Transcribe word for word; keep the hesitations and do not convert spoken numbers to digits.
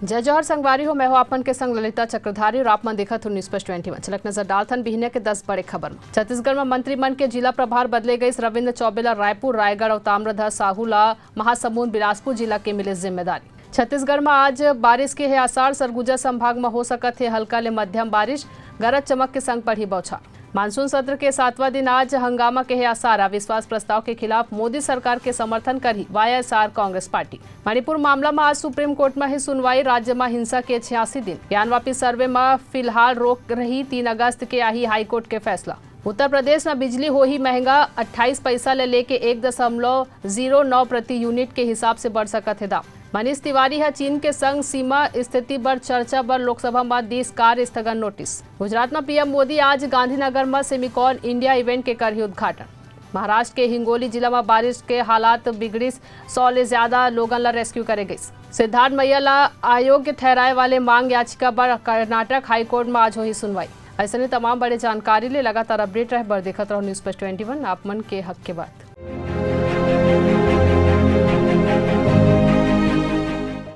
जय जोहार संगवारी हो, मैं हो आपन के संग ललिता चक्रधारी और आप मन देखत हो News Plus Twenty One। चलक नजर डालथन बिहनिया के दस बड़े खबर म। छत्तीसगढ़ म मंत्री मन के जिला प्रभार बदले गइस। रविंद्र चौबे ला रायपुर, रायगढ़ और ताम्रध्वज साहू ला महासमुंद, बिलासपुर जिला के मिले जिम्मेदारी। छत्तीसगढ़ म आज बारिश के हे आसार। सरगुजा संभाग म हो सकत हे हल्का ले मध्यम बारिश, गरज चमक के संग पड़ही बौछार। मानसून सत्र के सातवां दिन आज हंगामा के हे आसार। अविश्वास प्रस्ताव के खिलाफ मोदी सरकार के समर्थन करही वाईएसआर कांग्रेस पार्टी। मणिपुर मामला म आज सुप्रीम कोर्ट म हे सुनवाई। राज्य म हिंसा के छियासी दिन। ज्ञानवापी सर्वे म फिलहाल रोक रही, तीन अगस्त के आही हाईकोर्ट के फैसला। उत्तर प्रदेश म बिजली होही महंगा, अट्ठाईस पैसा ले लेके एक दशमलव जीरो नौ प्रति यूनिट के हिसाब से बढ़ सकत हे दाम। मनीष तिवारी ह चीन के संग सीमा स्थिति बर चर्चा बर लोकसभा म दीस कार्य स्थगन नोटिस। गुजरात म पीएम मोदी आज गांधीनगर म सेमिकॉन इंडिया इवेंट के करही उद्घाटन। महाराष्ट्र के हिंगोली जिला म बारिश के हालात बिगड़िस, सौ ले ज्यादा लोगन ला रेस्क्यू करे गइस। सिद्धार्थ मैया ला अयोग्य ठहराए वाले मांग याचिका बर कर्नाटक हाईकोर्ट म आज होही सुनवाई। अइसने तमाम बड़े जानकारी ले लगातार अपडेट रहे बर देखत रहो News Plus Twenty One, आप मन के हक के बात।